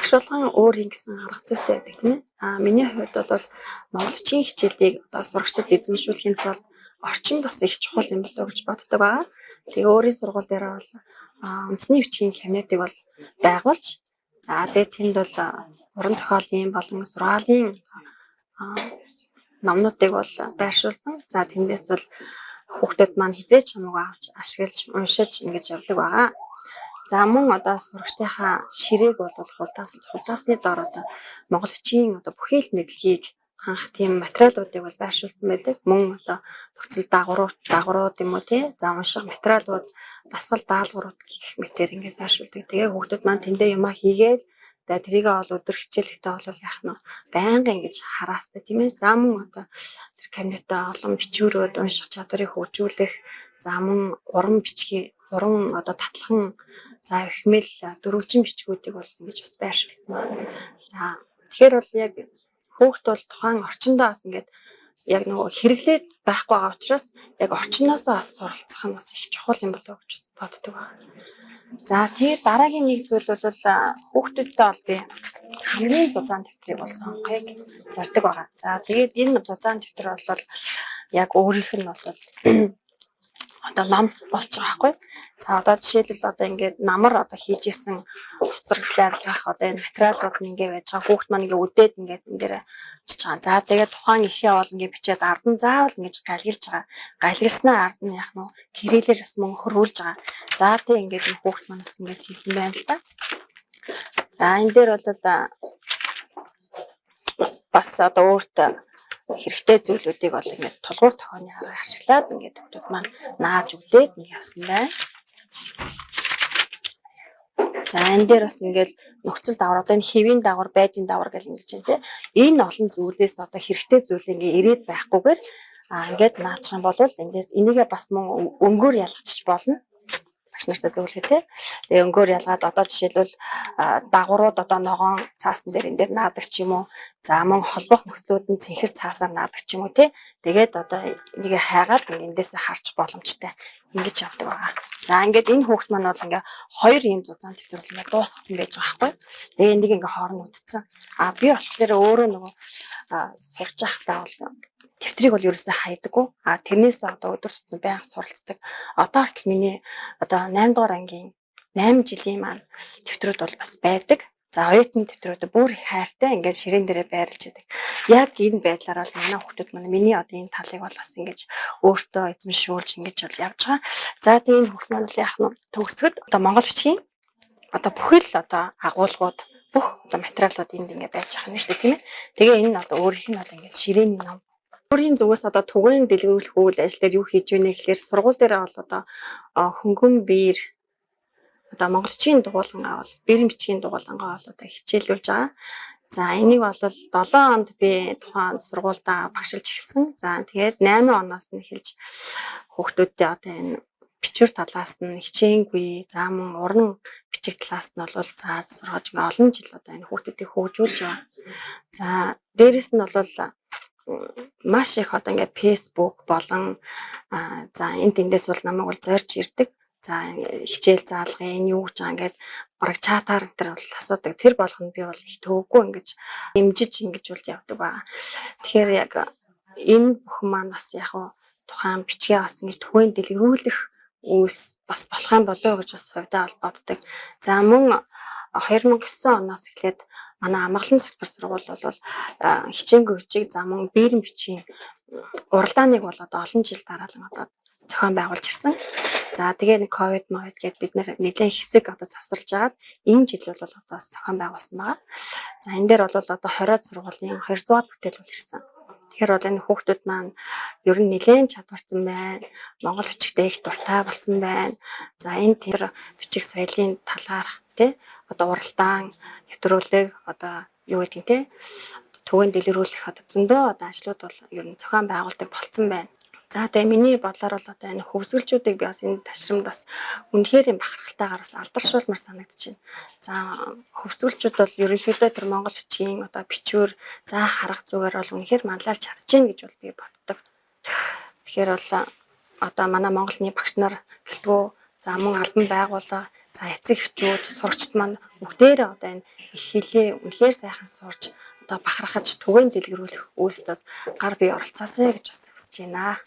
Багш болгон өөр ингэсэн арга зүйтэй байдаг, тийм ээ. Миний хувьд бол монголчийн хичээлийг одоо сурагчдад эзэмшүүлэхийн тулд орчин бас их чухал юм болоо гэж боддог байгаа. Тэгээ өөрийн сургууль дээр бол үндэсний бичгийн кабинетыг бол байгуулж, за тэгээ тэнд бол уран зохиолын болон сургаалын номнуудыг бол байршуулсан. За, тэндээс бол хүүхдүүд маань хэзээ ч хамаагүй авч ашиглаж, уншиж ингэж явдаг байгаа. За, мөн одоо сурагчдынхаа ширээг бол хулдаасны доор одоо монгол бичгийн одоо бүхий л мэдлэгийг хангах тийм материалуудыг бол байршуулсан байдаг. Мөн одоо нөхцөл дагаврууд юм уу, тий. За, унших материалууд, дасгал даалгаврууд гэх мэтээр ингээд байршуулдаг. Тэгээ хүүхдүүд маань тэндээ юмаа хийгээл, тэгээ тэрийгээ бол өдөр хичээлэхдээ бол яах нь байнга ингэж хараастай, тийм ээ. За, мөн одоо тэр кабинетаа олон бичвэрүүд, унших чадварыг хөгжүүлэх, за мөн уран бичгийн, уран одоо татлахан, за ихмэл дөрвөлжин бичгүүдийг бол ингэж бас байршуулсан байна. За, тэгэхээр бол яг хүүхд бол тухайн орчиндөө бас ингээд яг нөгөө хэрэглээд байхгүй байгаа учраас яг орчноосоо бас суралцах нь бас их чухал юм болоо гэж бас боддог байна. За, тэгээд дараагийн нэг зүйл бол хүүхдүүдтэй бол би хамгийн зузаан дэвтрийг бол сонгохыг зорддог байгаа. За, тэгээд энэ зузаан дэвтэр бол яг өөрийнх нь бол одоо ном болж байгаа байхгүй. За, одоо жишээлбэл одоо ингээд намар одоо хийж исэн хоцрогдол арилгах одоо энэ материалууд нь ингээд байж байгаа. Хүүхд маань ингээд үдээд ингээд энэ дээр очиж байгаа. За, тэгээд тухайн ихээ бол ингээд бичээд ард нь заавал ингэж галгилж байгаа. Галгилснаа ард нь яг нь кириллээр бас мөн хөрвүүлж байгаа. За, тэг ингээд энэ хүүхд маань бас ингээд хийсэн байна л да. За, энэ дээр бол бас одоо өөртөө хэрэгтэй зүйлүүдийг бол ингээд тулгуур тохионы арга ашиглаад ингээд хүүхдүүд маань нааж үдээд нэг явсан байна. За, энэ дээр бас ингээд нөхцөл дагавар, одоо энэ хэвийн дагавар, байдгийн дагавар гэх ингэж байна, тийм. Энэ олон зүйлээс одоо хэрэгтэй зүйл ингээд ирээд байхгүйгээр ингээд наачих юм бол эндээс энийгээ бас мөн өнгөөр ялгачих болно, багш нартай зөвлөгөө, тий. Тэгээ өнгөөр ялгаад одоо жишээлбэл дагаврууд одоо ногоон цаасан дээр энэ дээр наадаг ч юм уу. За, мөн холбох нөхцлүүд нь цэнхэр цаасаар наадаг ч юм уу, тий. Тэгээд одоо энийг хайгаад эндээс харж боломжтой ингэж явдаг байгаа. За, ингээд энэ хүүхд маань бол ингээ хоёр ийм зузаан дэвтэр бол ингээ дуусгацсан байж байгаа байхгүй. Тэгээ энийг ингээ хооронд үтцсэн. А би болохоор өөрөө нөгөө сурч байхдаа бол дэвтрийг бол ерөөсөө хайдаггүй. А тэрнээс одоо өдөр тутмын байнга суралцдаг. Одоо хүртэл миний одоо 8 дугаар ангийн 8 жилийн маань дэвтрүүд бол бас байдаг. За, оюутны дэвтрүүдээ бүр их хайртай ингээд ширээн дээрээ байрлаж байдаг. Яг энэ байдлаар бол манай хүүхдүүд маань миний одоо энэ талыг бол бас ингэж өөртөө эзэмшүүлж ингэж бол явж байгаа. За, тэгээ энэ хүүхд маань бол яах нь төгсгöd одоо монгол бичгийн одоо бүхэл одоо агуулгууд, бүх одоо материалууд энд ингээд байж байгаа юм шүү дээ, тийм ээ. Тэгээ энэ нь одоо өөрийнх нь одоо ингээд ширээний ном. Өөрийн зүгээс одоо түгээн дэлгэрүүлэх үйл ажил дээр юу хийж байна гэхлээр сургууль дээр бол одоо хөнгөн биер одоо монголчийн дугуйлангаа бол бэрэн бичгийн дугуйлангаа бол одоо хичээлүүлж байгаа. За, энийг бол 7 онд би тухайн сургуульдаа багшилж эхэлсэн. За, тэгээд 8 оноос нь эхэлж хүүхдүүдтэй одоо энэ бичвэр талаас нь хичээнгүй, за мөн уран бичиг талаас нь бол зааж сургаж ингээ олон жил одоо энэ хүүхдүүдийг хөгжүүлж байгаа. За, дээрэс нь бол маш их одоо ингээ Facebook болон за энэ тэндээс бол намайг бол зорж ирдэг. За, хичээл заалгын энэ юу гэж байгаа ингээд бараг чатаар энэ төр бол асуудаг. Тэр болгоно би бол их төвөггүй ингэж дэмжиж ингэж бол явдаг байгаа. Тэгэхээр яг энэ бүхэн маань бас яг тухайн бичгээ бас ингэж түгээн дэлгэрүүлэх үйлс бас болох юм болоо гэж бас хувьдаа бол боддог. За, мөн 2009 оноос эхлээд манай Амгалан салбар сургууль бол хичээнгүй бичиг, за мөн бийрэн бичгийн уралдааныг бол одоо олон жил дараалан одоо зохион байгуулж ирсэн. За, тэгээ нэг ковид мовид гээд бид нэлээд хэсэг одоо завсарч агаад энэ жил бол одоо зохион байгуулсан байгаа. За, энэ дээр бол одоо 20-од сургуулийн 200-аад бүтээл бол ирсэн. Тэгэхээр бол энэ хүүхдүүд маань ер нь нэлээд чадварсан байна. Монгол бичигтээ их дуртай болсон байна. За, энэ тэр бичиг соёлын талаарх, тий, одоо уралдаан, нэвтрүүлэг, одоо юу гэдэг нь, тий, түгээн дэлгэрүүлэх одоо зөндөө одоо ажлууд бол ер нь зохион байгуулдаг болцсон байна. За, тэгээ миний бодлоор бол одоо энэ хөвсгөлчүүдийг би бас энэ ташрамд бас үнэхээр юм бахархалтайгаар бас алдаршуулмар санагдаж байна. За, хөвсгөлчүүд бол ерөнхийдөө тэр монгол бичгийн одоо бичвэр заах арга зүгээр бол үнэхээр манлайлж чадчихээн гэж бол би боддог. Тэгэхээр бол одоо манай Монголны багш нар гэлтгүү, за мөн албан байгууллага, За, эцэг эхчүүд, сурагчид маань бүгдээрээ одоо энэ эх хэлээ үнэхээр сайхан сурч, одоо бахархаж, түгээн дэлгэрүүлэх үйлсдээс гар бие оролцоосэй гэж бас хүсэж байна.